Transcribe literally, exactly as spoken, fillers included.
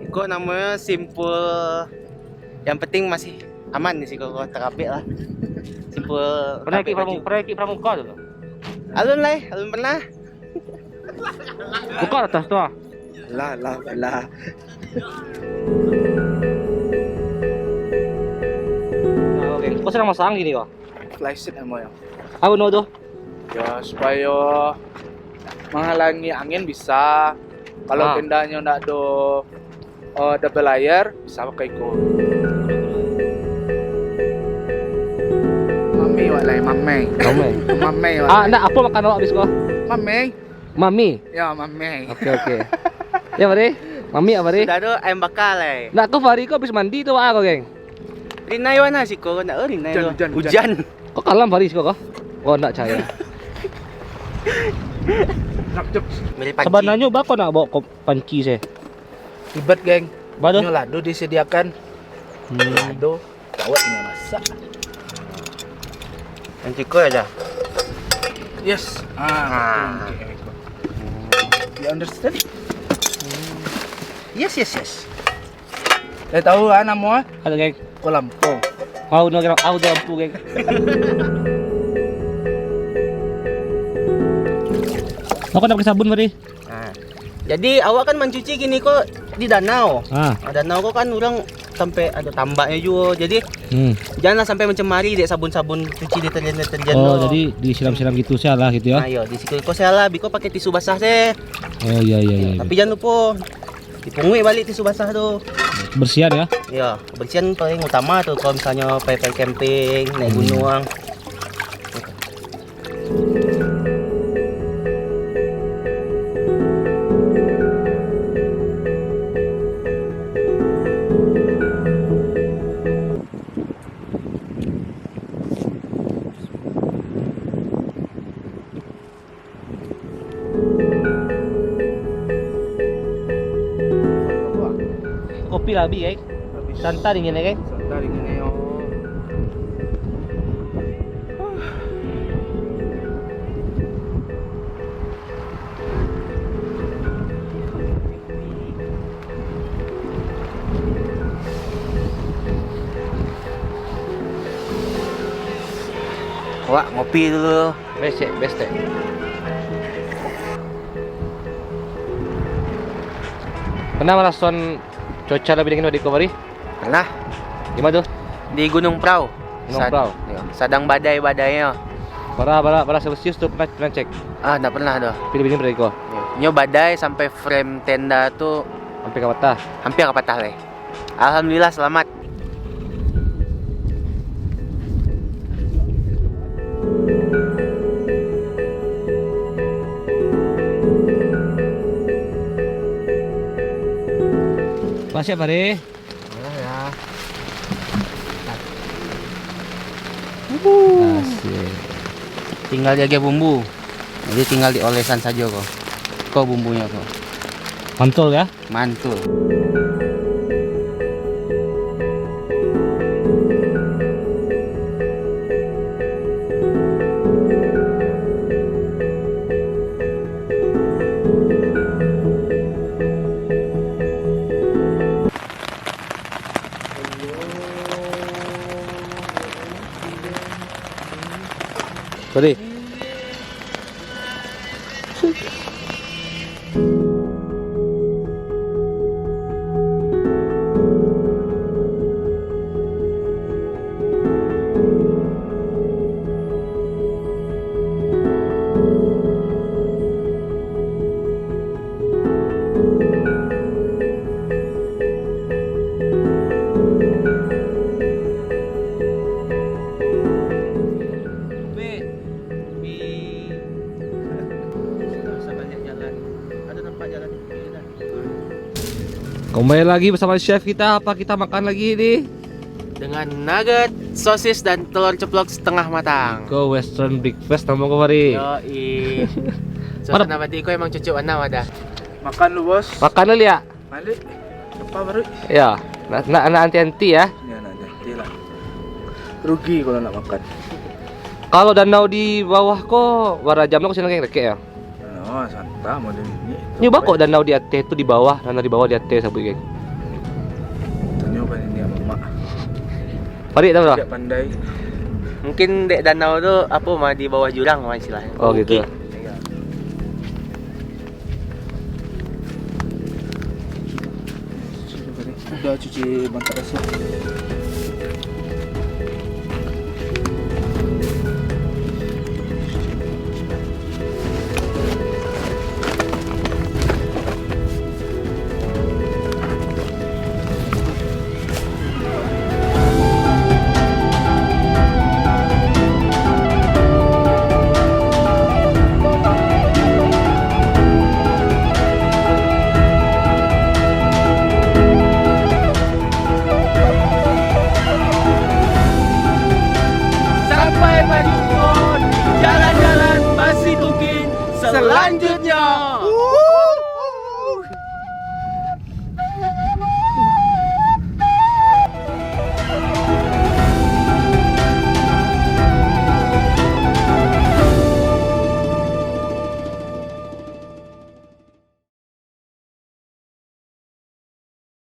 Iko namonyo simpul. Yang penting masih aman di siko ko, tarapek lah. Simpul. Pernah rapek ikut baju. Pramu-, pernah ikut pramuka tu? Alun lai, alun pernah. Buka atas tu ah. Lah, lah, lah. Nah, oke. Kau sedang masang gini kau? Flysheet namonyo. Apa no tu? Ya, supayo manghalangi angin bisa. Kalau Ah. tendanyo ndak ado, eh, double layer, bisa pakai iko. Mamei wak lai, mamei. Mamei. Mamei wak Ah, lai. ndak, apa makan awak habis ko? Mamei. Mami? Ya, mamei. Oke, oke. Ya, Fari? Mami apa, Fari? Sudah tu, ayam bakar lai. Ndak ko, Fari ko habis mandi tu, wak ko, geng? Rinai wana siko, ndak, oh, rinai Hujan, tu. hujan, hujan. Hujan. Kok kalam Fari siko kah? Kok ndak caya? Nak cep. Beli panci. Sabananyo bako nak bawa ko panci se. Ribet, geng. Bado? Nyo lado disediakan. Hmm. Lado, kawat nyo masak. Panci ko aja. Yes. Ah, Ah. betul, geng. You understand? Yes, yes, yes. Eh, tahu ah namo ah? Ada, geng. Kok lampu? Au, no, geng. Au, lampu, geng. Aku nak pakai sabun tadi. Nah, jadi awak kan mancuci gini ko di danau. Ah. Nah, danau ko kan urang sampai ada tambaknya juo. Jadi Hmm. janganlah sampai mencemari dek sabun-sabun cuci deterjen-deterjen Oh, tu. jadi disiram-siram gitu salah gitu ya. Nah, yo, di situ ko salah, biko pakai tisu basah se. Oh, iya, iya, iya. Tapi jangan lupa dipunguik balik tisu basah tu. Bersihan ya? Iya, kebersihan paling utama tu kalau misalnya pai-pai camping, naik Hmm. gunung. Kopi lah habis, guys. Habis. Santan dingin, guys. Santan dingin, yo. Wak, ngopi dulu. Besek, besek. Pernah marasoan cuaca lebih dingin dari ko, Fari? Pernah. Di mana tu? Di Gunung Prau. Gunung Sad-, Prau. Yo, sadang badai-badainyo. Bara, bara, bara Celsius tu pernah, pernah cek? Ah, ndak pernah doh. Tapi lebih dingin dari ko? Yo. Nyo badai sampai frame tenda tu hampir ka patah. Hampir ka patah lai. Alhamdulillah, selamat. Makasih, Fari. Alah, ya. Asik. Tinggal diagiah bumbu. Jadi, tinggal diolesan sajo ko. Ko bumbunyo ko. Mantul, ya? Mantul. Sorry. Tapi, tapi, susah baliak jalan. Ado nampak jalan di pinggir dah. Kembali lagi bersama chef kita. Apa kita makan lagi ni? Dengan nugget, sosis, dan telur ceplok setengah matang. Ko western breakfast namo ko, Fari. Yoi. Suasana batin ko emang cocok bana, wadah. Makan lu, Bos. Makan lu, Liak. Balik. Apa baru? Ya, nak, nak, nak anti-anti ya. Ya, nak. Rugi kalau nak makan. Kalau danau di bawah ko, bara jam lo ka sinan, geng, dakek yo? Oh, santai model ini. Nyo baa kok danau di ateh tu di bawah, danau di bawah di ateh, sabuik, geng. Tanyo ka niniak mamak. Parik tahu lah. Tidak pandai. Mungkin dek danau tu apo mah di bawah jurang mah istilahnya. Oh, gitu. Iya. Udah cuci bantak kasut. Sampai bajumpa di jalan-jalan Basi Tukin selanjutnya.